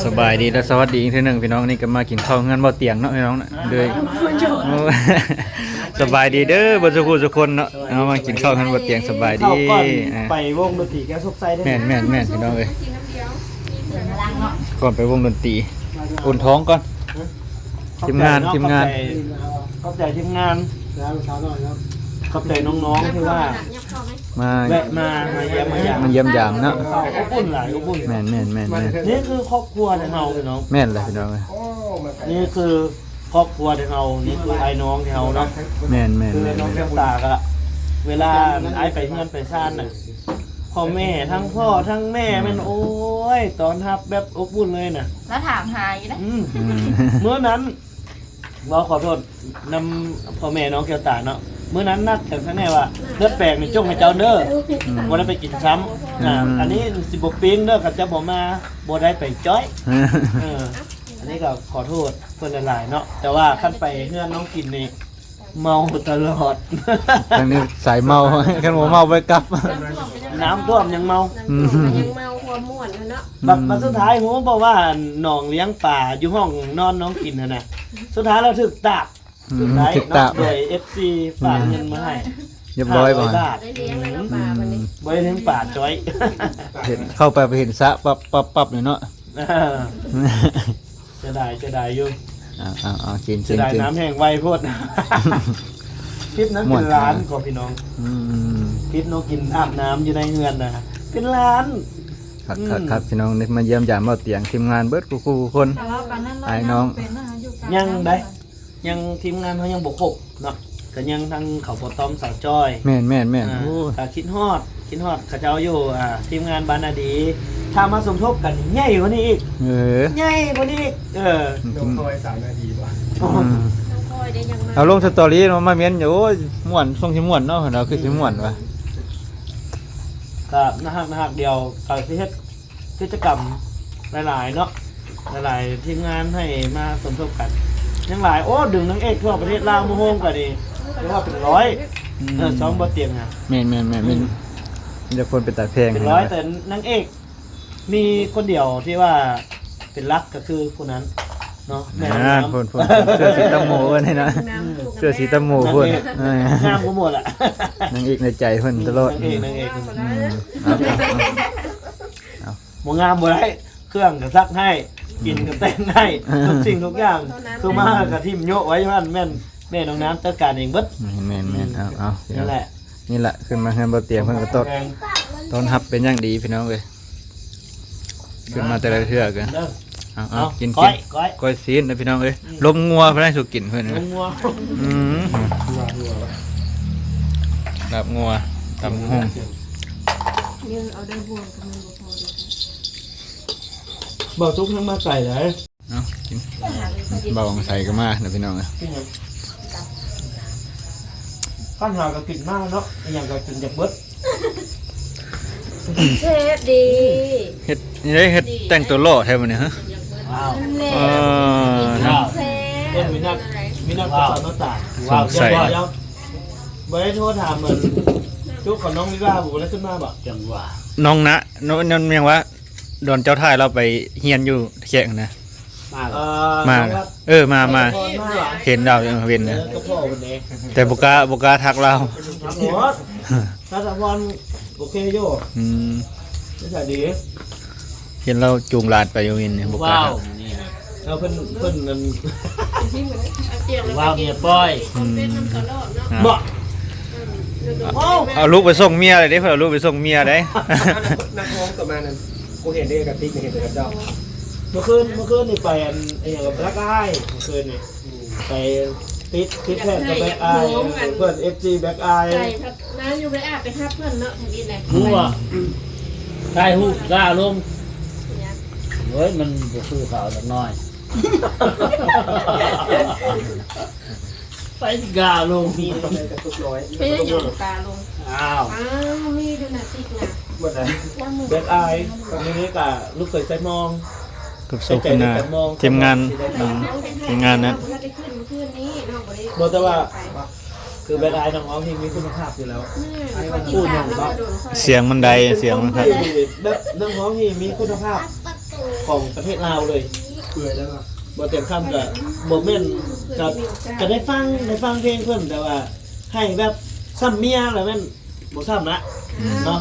ສະບາຍດີ ແລະ ສະຫວັດດີອີກເທື່ອໜຶ່ງພີ່ນ້ອງ. ນີ້ກໍມາກິນເຂົ້າເຮືອນບໍ່ຕຽງເນາະພີ່ນ້ອງເນາະ. ໂດຍ ໂອ້ ສະບາຍດີເດີ ເບິດສູ່ຜູ້ສູ່ຄົນເນາະ. ເອົາ ມາກິນເຂົ້າເຮືອນບໍ່ຕຽງ ສະບາຍດີ. ເຂົ້າກ່ອນ ອ່າ ໄປວົງດົນຕີແກ້ວສຸກໄຊເດ້. ແມ່ນໆໆ ພີ່ນ້ອງເອີຍ ກ່ອນໄປວົງດົນຕີ ອຸ່ນທ້ອງກ່ອນ. ທີມງານ ທີມງານ ຂອບໃຈທີມງານ ຂອບໃຈນ້ອງໆ ທີ່ວ່າ ມາ ແວະມາ ມາຢ້ຽມມາຢາມ ມາຢ້ຽມຢາມເນາະ. ເຂົ້າອົບອຸ່ນຫຼາຍ ອົບອຸ່ນ. ແມ່ນໆໆໆ ນີ້ຄືຄອບຄົວຂອງເຮົາພີ່ນ້ອງ. ແມ່ນແຫຼະພີ່ນ້ອງເອີຍ ນີ້ຄືຄອບຄົວຂອງເຮົາ. ນີ້ຄືອ້າຍນ້ອງຂອງເຮົາເນາະ. ແມ່ນໆໆ ຄືນ້ອງແກ້ວຕາກະ ເວລາອ້າຍໄປເຮືອນໄປຊານນະ ພໍ່ແມ່ ທັງພໍ່ທັງແມ່ ແມ່ນ ໂອ້ຍ ຕ້ອນຮັບແບບອົບອຸ່ນເລີຍນະ. ລາວຖາມຫາຢູ່ເດ້. ອືມ ອືມ ມື້ນັ້ນ ເວົ້າຂໍໂທດນຳພໍ່ແມ່ນ້ອງແກ້ວຕາເນາະ. ມື້ນັ້ນນັດກັນຂ້າງໃນວ່າ ເລືອດແປງນີ້ຈົ່ງໃຫ້ເຈົ້າເດີ ອືມ ບໍ່ໄດ້ໄປກິນຊ້ຳ. ອືມ ອ່າ ອັນນີ້ຊິບໍ່ປີ້ງເດີ ຄັນເຈົ້າບໍ່ມາ ບໍ່ໄດ້ໄປຈ້ອຍ. ເອີ ອັນນີ້ກໍຂໍໂທດເພິ່ນຫຼາຍໆເນາະ. ແຕ່ວ່າຄັນໄປເຮືອນນ້ອງກິນນີ້ ເມົາຕະຫຼອດ. ທາງນີ້ສາຍເມົາ ຄັນບໍ່ເມົາບໍ່ກັບ. ນ້ຳຖ້ວມຍັງເມົາ. ອືມ ຍັງເມົາຄວາມມ່ວນຫັ້ນເນາະ. ບັດ ບັດສຸດທ້າຍຮູ້ບໍ່ວ່າໜອງລ້ຽງປາຢູ່ຫ້ອງນອນນ້ອງກິນຫັ້ນນະ ສຸດທ້າຍລາວຖືກຕາບ. ອືມ ຖືກຕາບ ໂດຍເອັຟຊີຝາກເງິນມາໃຫ້ ຮຽບຮ້ອຍ ຫ້າຮ້ອຍບາດ. ໄດ້ລ້ຽງແລ້ວເນາະປາບັດນີ້. ອືມ ບໍ່ໄດ້ລ້ຽງປາຈ້ອຍ. ເຫັນ ເຂົ້າໄປໄປເຫັນສະປັບໆໆ ເລີຍເນາະ. ເອີ ເສຍດາຍ ເສຍດາຍຢູ່. ເອົາໆໆ ກິນ ເສຍດາຍ ກິນ ກິນ ນ້ຳແຫ້ງໄວໂພດ. ຄລິບນັ້ນເປັນລ້ານກໍພີ່ນ້ອງ. ອືມ ຄລິບນ້ອງກິນອາບນ້ຳຢູ່ໃນເຮືອນນະ ເປັນລ້ານ. ຄັກໆໆ ອືມ ພີ່ນ້ອງ ມາຢ້ຽມຢາມເບົາຕຽງ ທີມງານເບິດຄູ່ໆຄົນ. ອ້າຍນ້ອງ ຍັງໄດ ຍັງ ທີມງານເຮົາຍັງບໍ່ຄົບເນາະ ກໍຍັງທັງເຂົາພໍ່ຕ້ອມ ສາວຈ້ອຍ. ແມ່ນໆໆ ອ່າ ໂອ້ ກໍຄິດຮອດ ຄິດຮອດເຂົາເຈົ້າຢູ່. ອ່າ ທີມງານບ້ານນາດີ ຖ້າມາສົມທົບກັນໃຫຍ່ກວ່ານີ້ອີກ. ເອີ ໃຫຍ່ກວ່ານີ້ອີກ. ເອີ ນ້ອງພອຍສາມນາດີບໍ່? ອືມ ນ້ອງພອຍໄດ້ຍັງມາ ເອົາລົງສະຕໍຣີເນາະ ມາເມັ້ນຢູ່. ໂອ້ຍ ມ່ວນ ຊົງຊິມ່ວນເນາະ ເພິ່ນວ່າຄືຊິມ່ວນວ່າ. ກໍໜ້າຮັກ ໜ້າຮັກ ດຽວກໍຊິເຮັດ ກິດຈະກຳຫຼາຍໆເນາະ ຫຼາຍໆທີມງານໃຫ້ມາສົມທົບກັນ ຍັງຫຼາຍ. ໂອ້ ດຶງນາງເອກທົ່ວປະເທດລາວມາໂຮມກັນນີ້ ເອີ້ນວ່າເປັນຮ້ອຍ. ອືມ ເອີ ຊ່ອງບໍ່ຕຽງນະ. ແມ່ນໆໆໆ ອືມ ມີແຕ່ຄົນເປັນຕາແພງ ເປັນຮ້ອຍ ແຕ່ນາງເອກມີຄົນດຽວທີ່ວ່າເປັນຫຼັກກໍຄືຜູ້ນັ້ນເນາະ. ແມ່ນ ອ່າ ນາງງາມ ເສື້ອສີຕຳໂມເອີ້ນໃຫ້ນະ ເສື້ອສີຕຳໂມພຸ້ນ. ນາງເອກງາມກວ່າໝົດລະ ນາງເອກໃນໃຈເພິ່ນຕະຫຼອດ. ອືມ ນາງເອກ ນາງເອກ ອືມ ເອົາໆໆ ເອົາ ບໍ່ງາມບໍ່ໄດ້ ເຄື່ອງກໍຊັກໃຫ້ ກິນກໍແຕ່ງໃຫ້ ເອີ ທຸກສິ່ງທຸກຢ່າງ ຄືມາກໍຖິ້ມໂຍະໄວ້ຢູ່ຫັ້ນ. ແມ່ນ ແມ່ນ້ອງນ້ຳຈັດການເອງເບິດ. ແມ່ນໆໆ ອືມ ເອົາໆ ນີ້ແຫຼະ ນີ້ແຫຼະ ຂຶ້ນມາເຮືອນບໍ່ຕຽງເພິ່ນກໍຕ້ອນ ຕ້ອນຮັບເປັນຢ່າງດີພີ່ນ້ອງເອີຍ. ຂຶ້ນມາແຕ່ລະເທື່ອກໍ ເອົາໆ ກິນ ກິນ ກ້ອຍຊີ້ນນະພີ່ນ້ອງເອີຍ. ອືມ ລົມງົວເພິ່ນໃຫ້ສູ່ກິນເພິ່ນ ລົມງົວ. ອືມ ງົວ ງົວ ລາບງົວ ຕຳບັກຫຸ່ງ. ເບິ່ງສຸກຍັງມາໄກຫຼາຍ. ເອົາ ກິນ ເບົາອອງໄສກໍມານະພີ່ນ້ອງເອີຍ. ກິນຫຍັງ? ຄັນຫາກໍກິນມາເນາະ ອີຫຍັງກໍຈົນຢາກເບິດ. ແຊບດີ. ເຮັດ ນີ້ເດ້ ເຮັດແຕ່ງຕົວຫຼໍ່ແທ້ມື້ນີ້ຮະ. ອ້າວ ເອີ ເນາະ ແຊບ. ເອີ້ນມີນັດ ມີນັດກັບສາວໜ້າຕາ. ສົງໄສ ດຽວ ບໍ່ໄດ້ໂທຖາມມັນ ຈຸກຂອງນ້ອງວິວາບໍ່ໄດ້ຂຶ້ນມາບໍ່? ຈັ່ງຫວະ ນ້ອງນະ ນ້ອງ ນ້ອງຫຍັງວະ ດອນເຈົ້າຖ່າຍລາວໄປຮຽນຢູ່ແຂກນະ. ມາ ເອີ ມາ ເອີ ມາ ມາ ເຫັນດາວເວັນນະ ເອີ ກໍພໍເພິ່ນເດ້ ແຕ່ບໍ່ກ້າ ບໍ່ກ້າທັກລາວ. ທັກໂລດ ທັກສະພອນ ໂອເຄຢູ່. ອືມ ນິໄສດີ. ເຫັນລາວຈູງຫຼານໄປຢູ່ເວັນນີ້ ບໍ່ກ້າທັກ. ເອົາ ເພິ່ນ ເພິ່ນນັ້ນ ວ້າວເມຍປ່ອຍ. ອືມ ບໍ່ ເອົາລູກໄປສົ່ງເມຍເລີຍເດ້ ເພິ່ນເອົາລູກໄປສົ່ງເມຍເດ້. ນັກຮ້ອງກໍມານັ້ນ ກູເຫັນເດ້ ກະຕິກເຫັນກັບເຈົ້າ. ເມື່ອຄືນ ເມື່ອຄືນນີ້ໄປອັນ ອີຫຍັງກັບ Black Eye ເມື່ອຄືນນີ້ ໄປຕິດ ຕິດແຜ່ນກັບ Black Eye ເພື່ອນ ເອັຟຊີ Black Eye. ໄປນາຢູ່ Black Eye ໄປຮັບເພິ່ນເນາະ ທາງນີ້ແຫຼະ. ຮູ້ວ່າຖ່າຍຮູບກ້າລົງ. ເປັນຫຍັງ? ໂອ້ຍ ມັນບໍ່ຄືເຂົາຈັກໜ້ອຍ. ໄປກາລົງ ມີ ເປັນຫຍັງກາລົງ? ອ້າວ ອ້າວ ມີຢູ່ນະຕິກນະ. ເບິດແລ້ວ Black Eye ມີກະລູກເຂີຍໃສ່ມອງ ກັບໂຊຄຸນນາ ທີມງານ ອືມ ທີມງານນັ້ນ. ບໍ່ ແຕ່ວ່າ ຄື Black Eye ນັກຮ້ອງທີ່ມີຄຸນນະພາບຢູ່ແລ້ວ. ອືມ ສຽງມັນໄດ້ ສຽງມັນຄັກ ແບບນັກຮ້ອງທີ່ມີຄຸນນະພາບ. ຂອງປະເທດລາວເລີຍ. ເປື່ອຍແລ້ວເນາະ. ບໍ່ເຕັມຄຳກໍບໍ່ແມ່ນ ກໍ ກໍໄດ້ຟັງ ໄດ້ຟັງເພງເພິ່ນ ແຕ່ວ່າໃຫ້ແບບຊ້ຳເມຍແລ້ວແມ່ນບໍ່ຊ້ຳລະ ອືມ ເນາະ.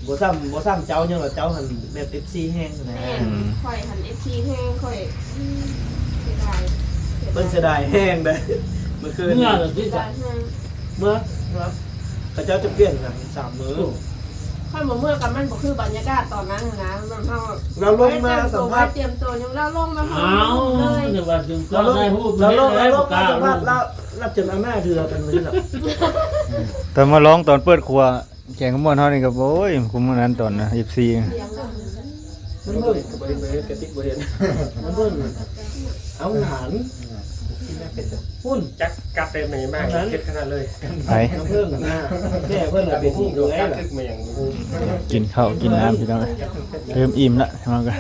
ບໍ່ຊ້ຳ ບໍ່ຊ້ຳເຈົ້າ ຍ້ອນວ່າເຈົ້າຫັ້ນແບບເອັຟຊີແຮງນະ. ແມ່ນ ອືມ ຂ້ອຍຫັ້ນເອັຟຊີແຮງ ຂ້ອຍ ອືມ ເສຍດາຍ ເພິ່ນເສຍດາຍແຮງເດ້ ເມື່ອຄືນ ເມື່ອລະຕິ ເສຍດາຍແຮງ ເມື່ອ ເມື່ອ ເຂົາເຈົ້າຈະປ່ຽນກັນສາມມື້. ໂອ້ ຄັນບໍ່ເມືອກັນ ມັນບໍ່ຄືບັນຍາກາດຕອນນັ້ນນະ. ແບບເຮົາ ລາວລົງມາສຳພາດ ຕຽມຕົວ ຕຽມຕົວຍັງ ລາວລົງມາ ອ້າວ ເລີຍ ນຶກວ່າເປັນ ລາວລົງ ລາວລົງ ລາວລົງມາສຳພາດ ລາວ ລາວຈົນອາມ່າເຖື່ອກັນເລີຍ. ຕອນມາລອງຕອນເປີດຄົວ ແກງຂະມວນເຮົານີ້ກໍ ໂອ້ຍ ຄຸມມື້ນັ້ນຕອນນະ ເອັຟຊີ ມັນເບິ່ງ ກະຕິກບໍ່ເຫັນ ມັນເບິ່ງ ເອົາຫຼານ ພຸ້ນ ຈັກກັດໄດ້ແມ່ມາກ ເຮັດຂະໜາດເລີຍ. ໄປ ນ້ຳເພິ່ງນະ ແມ່ເພິ່ນນະເປັນຜູ້ດູແລ. ກິນເຂົ້າກິນນ້ຳພີ່ນ້ອງ ເລີ່ມອີ່ມລະ ເຮົາກໍ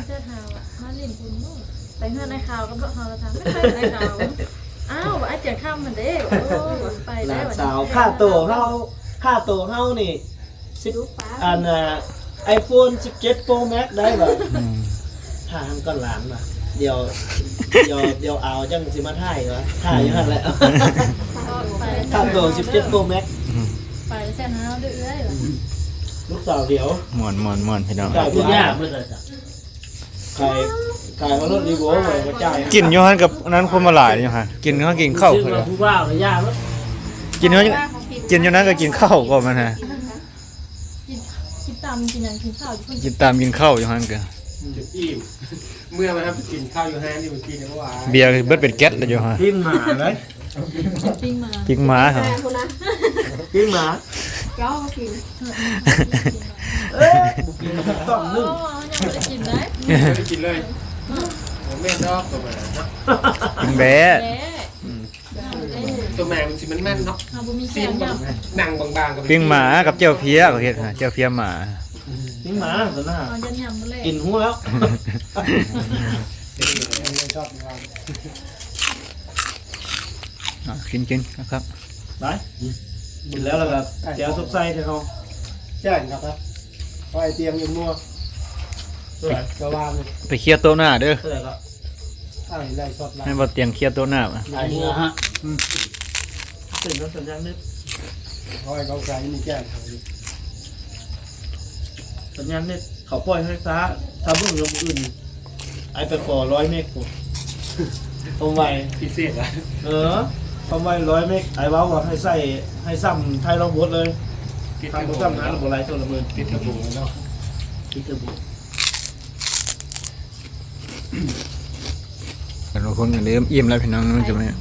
ມາຫຼິ້ນບຸນ ໄປເຮືອນອ້າຍຂາວກັບເຮົາລະ ຖາມໄປເຮືອນອ້າຍຂາວ ອ້າວ ອ້າຍຈຽງຄຳຫັ້ນເດ້ ໂອ້ ໄປແລ້ວ ຫຼານສາວ ຄ່າໂຕເຮົາ ຄ່າໂຕເຮົານີ້ ສິບ ອັນ ອ່າ ໄອໂຟນສິບເຈັດໂປຣແມັກໄດ້ບໍ່? ອືມ ຖ້າຫັ້ນກ່ອນຫຼານວ່າ ດຽວ ດຽວ ດຽວເອົາຈັ່ງຊິມາຖ່າຍວ່າ ຖ່າຍຢູ່ຫັ້ນແຫຼະ. ອອກໄປ ຖ້າໂຕສິບເຈັດໂປຣແມັກ ອືມ ໄປແຊນເຮົາເດີ້ເອື້ອຍວ່າ ອືມ ລູກສາວດຽວ ມ່ວນໆໆ ພີ່ນ້ອງ ໄດ້ທຸກຢ່າງເບິດເລີຍ. ຂາຍ ຂາຍເອົາລົດຣີໂວໄວ້ມາຈ່າຍ. ກິນຢູ່ຫັ້ນກັບອັນນັ້ນຄົນມາຫຼາຍຢູ່ຫັ້ນ ກິນເຮົາກິນເຂົ້າ ຄືວ່າຜູ້ບ່າວລະຢ່າງ ກິນເຮົາ ກິນຢູ່ນັ້ນກໍກິນເຂົ້າກໍມັນຫາ ກິນ ກິນຕຳ ກິນຫຍັງ ກິນເຂົ້າຢູ່ພຸ້ນ ກິນຕຳກິນເຂົ້າຢູ່ຫັ້ນກໍ ຈົນອີ່ມ. ເມື່ອມາຫາກິນເຂົ້າຢູ່ຮ້ານນີ້ມື້ກີ້ນີ້ ເບຍເບິດເປັນແກັດແລ້ວຢູ່ຫັ້ນ. ປີ້ງໝາເດ້ ປີ້ງໝາ ປີ້ງໝາ ແມ່ພຸ້ນນະ ປີ້ງໝາ ເຈົ້າກໍກິນ ເອີຍ ບໍ່ກິນກໍຕ້ອງໜຶ້ງ ອໍ ຍັງບໍ່ໄດ້ກິນໄດ໋ ບໍ່ໄດ້ກິນເລີຍ. ບໍ່ແມ່ນດອກ ຕົວແມ່ເນາະ ກິນແບ້ ແບ້ ອືມ ຕົວແມ່ມັນຊິມັນໆເນາະ ເຮົາບໍ່ມີແຊວຫຍັງ ໜັງບາງໆ ກໍ ປີ້ງໝາກັບແຈ່ວເພຍ ເຂົາເຮັດຫາ ແຈ່ວເພຍໝາ ປີ້ງໝາຕົວນັ້ນ ເຮົາຈະຍຳມື້ແລງ ກິນຮູ້ແລ້ວ. ອ່າ ກິນໆ ນະຄັບ ໄປ ກິນແລ້ວ ແລ້ວກໍແຈ່ວສົບໃສ່ເດີ້ເຮົາ ແຈ້ງຄັບ ໄປຕຽງຢູ່ມົວ ເທົ່າໃດ ກະວ່າໄປເຄຍໂຕະໜ້າເດີ້ ເທົ່າໃດກໍ ອ້າຍໄລ່ຊອດລະ ໃຫ້ບໍ່ຕຽງເຄຍໂຕະໜ້າ ໄອ້ເຫື່ອຮະ ອືມ ເປັນສັນຍານເນັດ ເອົາໄວ້ເຂົາໃສ່ນີ້ແຈ້ງເຂົາຢູ່ ສັນຍານເນັດ ເຂົາປ່ອຍໄຟຟ້າ ຖ້າເບິ່ງລົງອື່ນ ໄອ້ໄປຂໍຮ້ອຍເມກພຸ້ນ ຄວາມໄວ ພິເສດລະ ເອີ ຄວາມໄວຮ້ອຍເມກ ໄອ້ເວົ້າວ່າໃຫ້ໃສ່ ໃຫ້ສ່ຳທ້າຍລອງບົດເລີຍ ຄັນບໍ່ສ່ຳນັ້ນບໍ່ໄລ່ຕົວລະໝື່ນ ຕິດເທີໂບເນາະ ຕິດເທີໂບ. ແຕ່ລະຄົນກໍເລີ່ມອີ່ມແລ້ວພີ່ນ້ອງ ມັນຈະແມ່ນ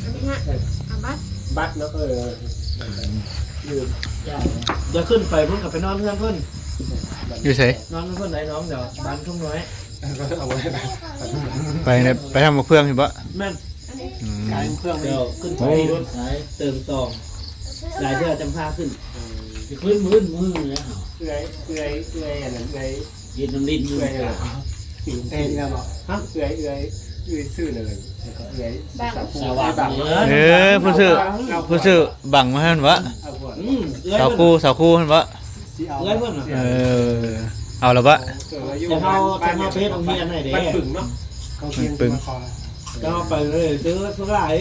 ອັນນີ້ຮະ ເອີ ເອົາບັດ ບັດເນາະ ເອີ ລືມ ຢ່າຂຶ້ນໄປພຸ້ນ ກໍໄປນອນເຮືອນເພິ່ນ ຢູ່ໃສ? ນອນເຮືອນເພິ່ນໄດ໋ນ້ອງ ດຽວບ້ານທົ່ງນ້ອຍ ເອົາໄວ້ ໄປ ໄປທາງໝາກເຟືອງພຸ້ນບໍ? ແມ່ນ ອືມ ຂາຍເຄື່ອງ ດຽວຂຶ້ນໄປ ໂອ້ ລົດຂາຍເຕີມຕອງ ຫຼາຍເທື່ອຈັ່ງພາຂຶ້ນ ເອີ ຊິຂຶ້ນມື້ອື່ນມື້ແລ້ວ ເອື້ອຍ ເອື້ອຍ ເອື້ອຍ ອັນນັ້ນ ເອື້ອຍ ເຮັດນ້ຳລິນຢູ່ ເອື້ອຍ ເອື້ອຍ ເອື້ອຍ ເອື້ອຍ ຊື່ເລີຍ ແລ້ວກໍເອື້ອຍ ສາວ ສາວຫວານ ເອີ ຜູ້ຊື່ ຜູ້ຊື່ບັງມາຫັ້ນວະ ອືມ ເອື້ອຍ ສາວຄູ ສາວຄູຫັ້ນວະ ເອື້ອຍເພິ່ນ ເອີ ເອົາລະວະ ແຕ່ເຮົາ ແຕ່ເຮົາໄປເຮັດໂຮງຮຽນໃຫ້ເດ້ ບ້ານປຶງເນາະ ບ້ານປຶງ ແຕ່ເຮົາໄປເລີຍ ຊື້ ຊື້ຫຼາຍ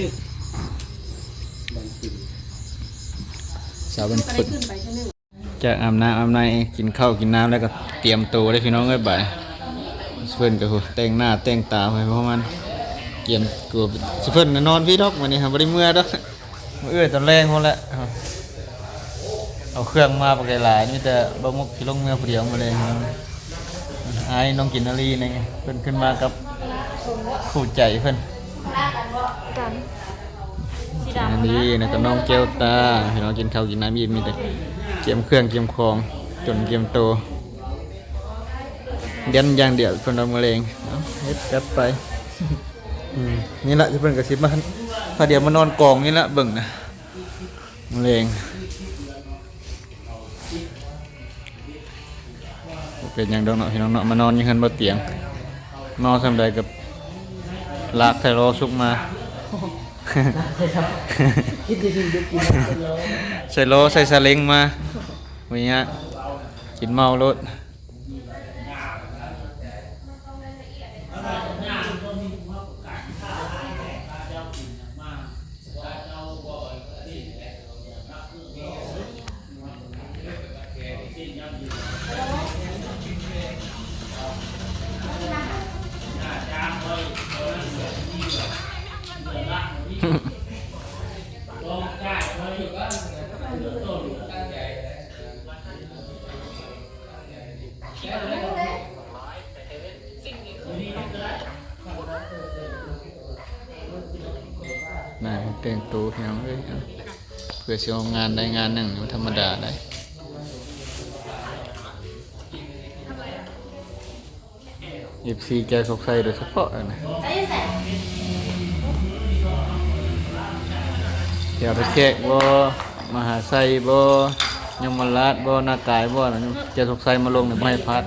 ບ້ານປຶງ ສາວບ້ານປຶງ ຈາກອາບນ້ຳອາບໃນ ກິນເຂົ້າກິນນ້ຳແລ້ວກໍຕຽມໂຕເດ້ພີ່ນ້ອງເອີຍ ບາດເພິ່ນກໍແຕ່ງໜ້າແຕ່ງຕາໄປປະມານ ກຽມຕົວ ເພິ່ນນະນອນພີ້ດອກ ມື້ນີ້ບໍ່ໄດ້ເມືອດອກ ມື້ອື່ນຕອນແລງພຸ້ນແຫຼະ ເອົາເຄື່ອງມາບັກຫຼາຍໆ ມີແຕ່ບ່າວມຸກຊິລົງເມືອຜູ້ດຽວມື້ແລງ ອ້າຍນ້ອງກິນນາລີນີ້ ເພິ່ນຂຶ້ນມາກັບຄູ່ໃຈເພິ່ນ ກັນ ສີດຳ ອັນນີ້ນະ ກັບນ້ອງແກ້ວຕາ ພີ່ນ້ອງກິນເຂົ້າກິນນ້ຳອີ່ມ ມີແຕ່ກຽມເຄື່ອງກຽມຂອງ ຈົນກຽມໂຕ ດຽນຢ່າງດຽວ ເພິ່ນວ່າມື້ແລງ ເອົາ ເຮັດຈັດໄປ ອືມ ນີ້ລະ ເພິ່ນກໍຊິມາ ພາດຽວມານອນກອງນີ້ລະ ເບິ່ງນະ ມື້ແລງ ບໍ່ເປັນຫຍັງດອກເນາະ ພີ່ນ້ອງເນາະ ມານອນຢູ່ເຮືອນບໍ່ຕຽງ ເມົາສ່ຳໃດກໍລາກໃສ່ລໍ້ສຸກມາ ໃສ່ລໍ້ໃສ່ສາເລັງມາ ບໍ່ຍາກ ກິນເມົາໂລດ. ແຕ່ງໂຕພີ່ນ້ອງເອີຍ ເພື່ອຊິອອກງານໄດ້ງານໜຶ່ງ ບໍ່ທຳມະດາໄດ໋. ເອັຟຊີ ແກ້ວສົກໄຊໂດຍສະເພາະນະ ແຖວທ່າແຂກບໍ່ ມະຫາໄຊບໍ່ ຍົມມະລາດບໍ່ ນາກາຍບໍ່ ແກ້ວສົກໄຊມາລົງນີ້ບໍ່ໃຫ້ພາດ.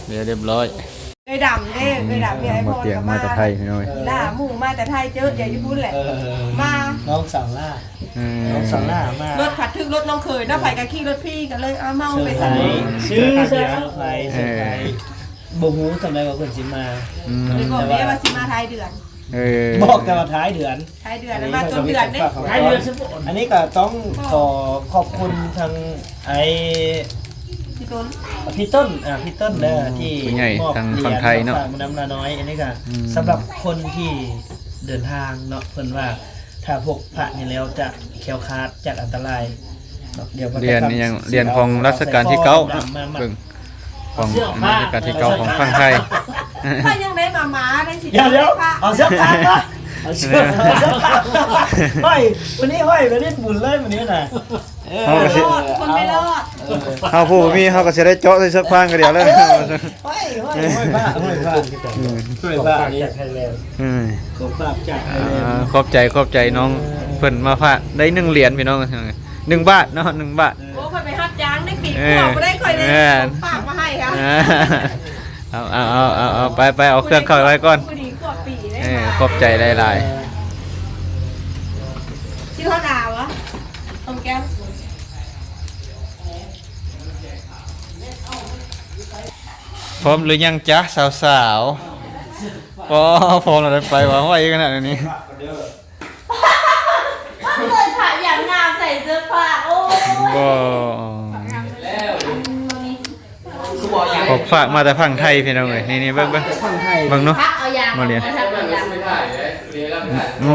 ເອີ ເດີ ຮຽບຮ້ອຍ. ເອື້ອຍດຳເດ້ ເອື້ອຍດຳ ເອື້ອຍໄອພອນ ມາແຕ່ໄທພີ່ນ້ອງ ລາໝູ່ມາແຕ່ໄທ ເຈີດຽວຢູ່ພຸ້ນແຫຼະ ເອີ ມາ ນ້ອງສາວລາ ເອີ ນ້ອງສາວລາມາ ລົດພັດຖືກລົດນ້ອງເຂີຍເນາະ ເອີ ໃຜກໍຂີ່ລົດພີ່ ກໍເລີຍເອົາເມົາໄປຊັ້ນ ເຊີຍ ເຊີຍ ເຊີຍ ບໍ່ຮູ້ສ່ຳໃດວ່າເພິ່ນຊິມາ ອືມ ເລີຍບອກແມ່ວ່າຊິມາທ້າຍເດືອນ ເອີ ບອກແຕ່ວ່າທ້າຍເດືອນ ທ້າຍເດືອນ ອັນນີ້ມາຕົ້ນເດືອນເດ້ ທ້າຍເດືອນ ອັນນີ້ກໍຕ້ອງຂໍຂອບຄຸນທາງໄອ້ ພີ່ຕົ້ນ ພີ່ຕົ້ນ ອ່າ ພີ່ຕົ້ນເດີ ອືມ ທີ່ ຜູ້ໃຫຍ່ ມອບທາງຝັ່ງໄທເນາະ ມານຳລານ້ອຍ ອັນນີ້ກໍ ອືມ ສຳລັບຄົນທີ່ເດີນທາງເນາະ ເພິ່ນວ່າຖ້າພົກພະນີ້ແລ້ວຈະແຄ້ວຄາດຈາກອັນຕະລາຍເນາະ ດຽວເພິ່ນ ຫຼຽນນີ້ຫຍັງ ຫຼຽນຂອງລັດຊະການທີເກົ້າເນາະ ເບິ່ງ ຂອງ ເອົາເຊືອກຟາດ ລັດຊະການທີເກົ້າຂອງຝັ່ງໄທ ຂ້ອຍຍັງໄດ້ມາ ມາໄດ້ຊິ ດຽວ ເອົາເຊືອກຟາດມາ ເອົາເຊືອກ ເອົາເຊືອກຟາດ ຫ້ອຍ ມື້ນີ້ຫ້ອຍໄປຫຼິ້ນບຸນເລີຍມື້ນີ້ນະ ເອີ ເຮົາກໍຊິ ຄົນໄປລອດ ເອີ ເຮົາຜູ້ບໍ່ມີ ເຮົາກໍຊິໄດ້ເຈາະໃສ່ເຊືອກຟາງກະດຽວເລີຍ ເອີ ຫ້ອຍ ຫ້ອຍ ຫ້ອຍພະ ຫ້ອຍພະ ອືມ ຫ້ອຍພະນີ້ ອືມ ຂອງຝາກຈາກໄທແລນ ອ່າ ຂອບໃຈ ຂອບໃຈນ້ອງ ເອີ ເພິ່ນມາຝາກໄດ້ໜຶ່ງຫຼຽນພີ່ນ້ອງ ໜຶ່ງບາດເນາະ ໜຶ່ງບາດ ໂອ້ ຂ້ອຍໄປຮັບຈ້າງໄດ້ປີກວ່າບໍ່ໄດ້ຂ້ອຍເລີຍ ເອີ ຝາກມາໃຫ້ເຮົາ ເອີ ເອົາ ເອົາ ເອົາ ເອົາ ເອົາ ໄປ ໄປ ເອົາເຄື່ອງເຂົ້າໄວ້ກ່ອນ ຜູ້ດີຂວບປີເດ້ ເອີ ຂອບໃຈຫຼາຍໆ ຊື່ເຮົາດາວະ ຂອງແກ້ວ ພ້ອມຫຼືຍັງຈະສາວໆ ອໍ ພ້ອມແລ້ວໄດ້ໄປວ່າ ໄວຂະໜາດນີ້. ເປີດຜ້າຢ່າງງາມໃສ່ເສື້ອຜ້າ ໂອ້ຍ ບໍ່ ຂອງຝາກມາແຕ່ຝັ່ງໄທພີ່ນ້ອງເອີຍ ນີ້ໆ ເບິ່ງ ເບິ່ງ ເບິ່ງເນາະ ມາຫຼຽນ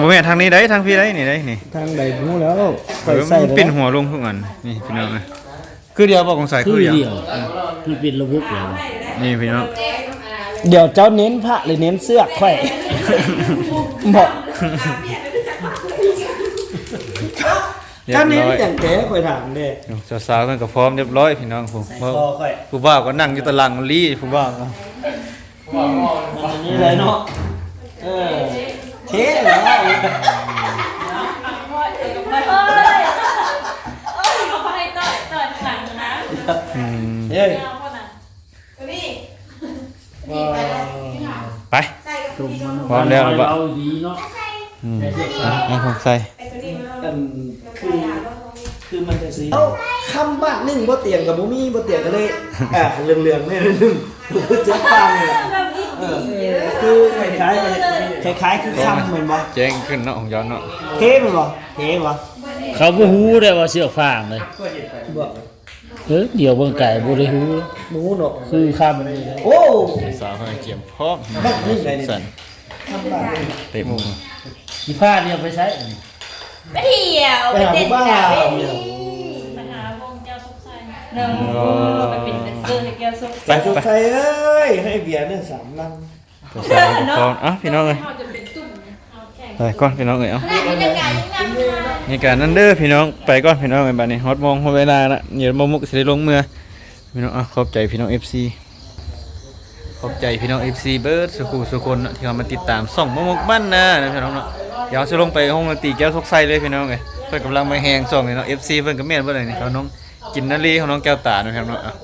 ບໍ່ແມ່ນທາງນີ້ໃດ໋ ທາງພີ້ໃດ໋ ນີ້ໃດ໋ ນີ້ ທາງໃດບໍ່ຮູ້ແລ້ວ ເອີ ມັນປິ່ນຫົວລົງທຸກອັນ ນີ້ພີ່ນ້ອງເອີຍ. ຄືດຽວບໍ່ ຂອງສາຍ ຄືດຽວ ຄືດຽວ ມັນເປັນລະບົບແລ້ວ ນີ້ພີ່ນ້ອງ ດຽວເຈົ້າເນັ້ນພະ ຫຼື ເນັ້ນເຊືອກຂ້ອຍ ເນາະ ເຈົ້າເນັ້ນຫຍັງແທ້ ຂ້ອຍຖາມແດ່ ສາວໆ ເພິ່ນກໍພ້ອມຮຽບຮ້ອຍພີ່ນ້ອງ ຜູ້ ຜູ້ບ່າວກໍນັ່ງຢູ່ຕາຫຼັງລີ້ ຜູ້ບ່າວ ອືມ ອັນນີ້ເລີຍເນາະ ເອີ ເທ່ແລ້ວ ອືມ ເອີ ໄປ ພ້ອມແລ້ວບໍ່ ອືມ ໃຫ້ຂອງໃສ່ ອັນ ຄື ຄືມັນຈັ່ງຊີ້ ເອົ້າ ຄ່ຳບາດໜຶ່ງ ບໍ່ຕຽງກໍບໍ່ມີ ບໍ່ຕຽງກໍເລີຍ ອ່າ ເຫຼືອງໆ ແນ່ໜຶ່ງ ຄືເສື້ອຜ້ານີ້ ເອີ ຄືຄ້າຍໆ ຄ້າຍໆ ຄືຄ່ຳແມ່ນບໍ່ ແຈ້ງຂຶ້ນເນາະ ຂອງເຈົ້າເນາະ ເທ່ແມ່ນບໍ່ ເທ່ບໍ່ ເຂົາບໍ່ຮູ້ເດ້ວ່າເຊືອກຟາງເດ້ ບໍ່ ເອີ ດຽວເບິ່ງໄກບໍ່ໄດ້ຮູ້ ບໍ່ຮູ້ເນາະ ຄືຄ່ຳນີ້ ໂອ້ ສາວເພິ່ນກຽມພ້ອມ ບັກນີ້ໄດ໋ນີ້ ເຕັມ ຊິພາດຽວໄປໃສ ໄປທ່ຽວ ໄປເຕັ້ນກິລາເວທີ ໄປຫາວົງແກ້ວສຸກໄຊ ເນາະ ໄປເປັນແດນເຊີໃຫ້ແກ້ວສຸກ ໄປ ໄປ ສຸກໄຊເອີຍ ໃຫ້ເບຍໜຶ່ງສາມລັງ ເນາະ ເອົາ ພີ່ນ້ອງເອີຍ ໄປກ່ອນພີ່ນ້ອງເອີຍ ເອົາ ນີ້ກະນັ້ນເດີພີ່ນ້ອງ ໄປກ່ອນພີ່ນ້ອງເອີຍ ບາດນີ້ຮອດໂມງຮອດເວລາລະ ດຽວມາມຸກຊິໄດ້ລົງເມືອ ພີ່ນ້ອງ ເອົາ ຂອບໃຈພີ່ນ້ອງເອັຟຊີ ຂອບໃຈພີ່ນ້ອງເອັຟຊີເບິດສູ່ຄູ່ສູ່ຄົນເນາະ ທີ່ເຂົ້າມາຕິດຕາມຊ່ອງມະມຸກບ້ານນາເນາະ ພີ່ນ້ອງເນາະ ດຽວຊິລົງໄປໂຮງດົນຕີແກ້ວສຸກໄຊເລີຍພີ່ນ້ອງເອີຍ ເພິ່ນກຳລັງມາແຮງຊ່ອງນີ້ເນາະ ເອັຟຊີເພິ່ນກໍແມ່ນເບິດເລີຍນີ້ ເຂົານ້ອງກິນນາລີ ເຂົານ້ອງແກ້ວຕາເນາະ ພີ່ນ້ອງເນາະ